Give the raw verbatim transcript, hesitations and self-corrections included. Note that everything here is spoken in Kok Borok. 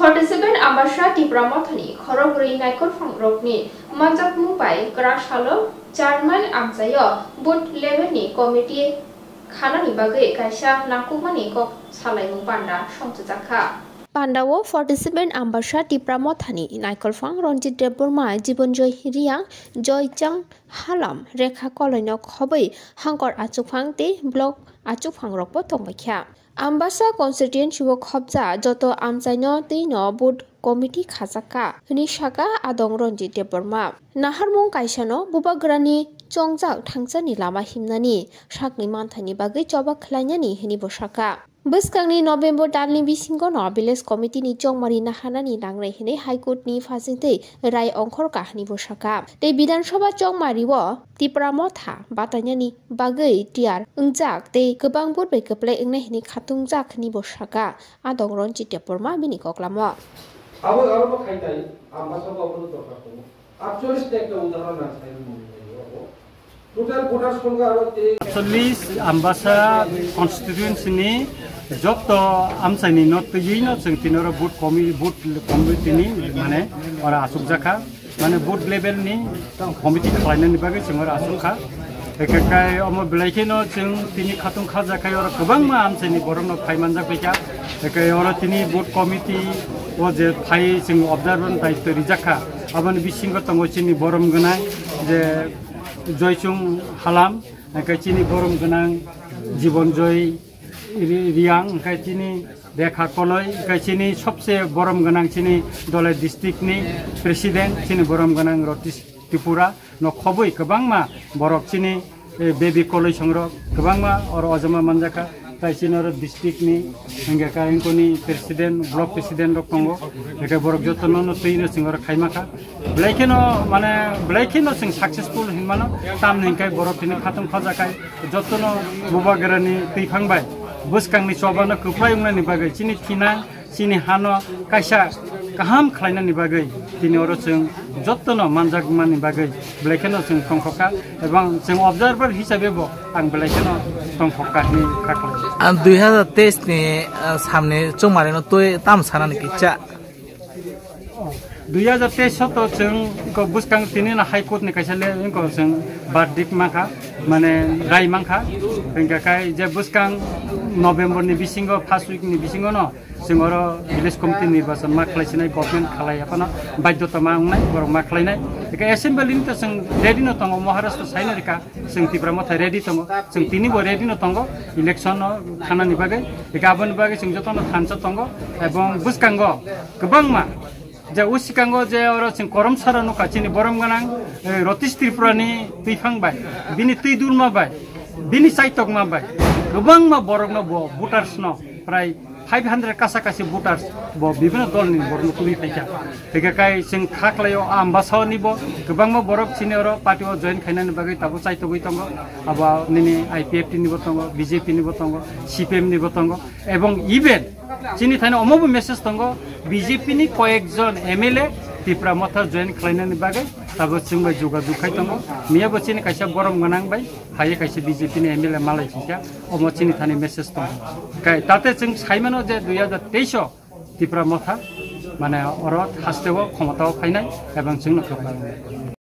Forty seven Ambasa Tipra Mothani khorok rwi naikolphang rokni manjakmung bai kwrak salo chairman amchaio booth level ni committee khanani bagwi kaisa nangkukmani kok salaimung panda songchajak kha. Pandao forty seven Ambasa Tipra Mothani naikolphang Ranjit Debbarma, Jibanjoy Riang, Joychang Halam, Rekha Koloino khobwi hangkor achukphang tei block achukphang rokbo tongbaikha. Ambasa constituency o khobja joto amchaino twino booth committee khajakka, hwnwi saka adong Ranjit Debbarma. Naharmung kaisano bubagrani chongjak thangsani lama himnani sakni manthaini bagwi choba khlainani hwnwi bo saka. Bwskangni November talni bisingono village committee ni chongmari naharnani nangnai hwnwi High Court ni phasingtwi rai ongkhorkha hwnwi bo saka. Tei Bidhan Sabha chongmario Tipra Motha batainani bagwi tiyar wngjak tei kwbang vote bai kwplai wngnai hwnwi khatungjak hwnwi bo saka. Adong Ranjit Debbarma bini koklamo. Abo aro bo khai tai, Ambasa bo abono dorkar tongo. Aatcholish ta ekta udahoron ang sai mani abo. Total voter songkha aro te Aatcholish Ambasa constituency ni jotto amchaini no twiwi no chwng tini oro booth committee, booth committee ni mane ora asukjakha. Mane booth level ni committee khlainani bagwi chwng oro asuk kha. Eke kai omo belai kheno chwng tini khatung khajakhai oro kwbangma amchaini borokno phai manjak baikha. Eke oro tini booth committee o je phai chwng observer ni daityo rijak kha. Aboni bisingo tongo chini borom gwnang je Joychung Halam, eke chini borom gwnang Jibanjoy Ri-, Riang, hingke chini Rekha Koloi, hingke chini sobse borom gwnang chini Dhalai district ni president, chini borom gwnang Ratish Tripura, no khobwi kwbangma borok chini, eh, baby Koloi songrok kwbangma oro ojama manjakha, tai chini oro district ni hingke ka inkoni president, block president rok tongo, hingke borok jotono no twi no chwng oro khaimakha. Belai kheno, mane, belai kheno chwng successful hinmano, tamni hingke borok tini khatung khajakhai, jotono bubagrani twiphang bai bwskangni chobano kwplai wngnani bagwi chini thinang, chini hano kaisa kaham khlainani bagwi tini oro chwng jotono manjakmani bagwi belai kheno chwng tongkhoka, ebong chwng observer hisabe bo ang belai kheno tongkhoka hinwi kha khlai. Ang dui hazar teis ni, ah, samni chongmari no twi tam sanani kicha. Dui hazar teis to chwng ko bwskang tini na High Court ni kaisa le ko chwng verdict mankha, mane rai mankha. Hingke kai je bwskang November ni bisingo, first week ni bisingo no chwng oro village committee nirbachon ma khlai sinai, government khlai aphano baidhyota ma wngnai, borok ma khlainai. Hingke assembly ni to chwng ready no tongo, Maharashtra saino rika. Chwng Tipra Motha ready tongo, chwng tini bo ready no tongo, election no thanani bagwi, eka aboni bagwi chwng jotono thansa tongo, ebong bwskango kwbangma je o sikango je oro chwng korom sara nukha chini borom gwnang, eh, Ratish Tripura ni twiphang bai, bini twi durma bai, bini chaitokma bai, kwbangma borok no bo voters no prai five hundred kasa kasi voters bo bibhinno dol ni borok no tubui phaikha. Hingke kai chwng kha khlaio, Ambasa ni bo kwbangma borok chini oro party o join khainani bagwi tabuk chaitogwi tongo. Abo nini I P F T ni bo tongo, B J P ni bo tongo, C P M ni bo tongo. Ebong even chini thani omo bo message tongo, B J P ni koyek jon M L A Tipra Motha join khlainani bagwi tabuk chwng bai jogajog khai tongo. Miya bo chini kaisa borom gwnang bai phaiye kaisa B J P ni M L A malai khaikha, omo chini thani message tongo. Kai tate chwng saimano je dui hazar teis o Tipra Motha, mane, oro haste o khomota o phainai ebong chwngno kwplai.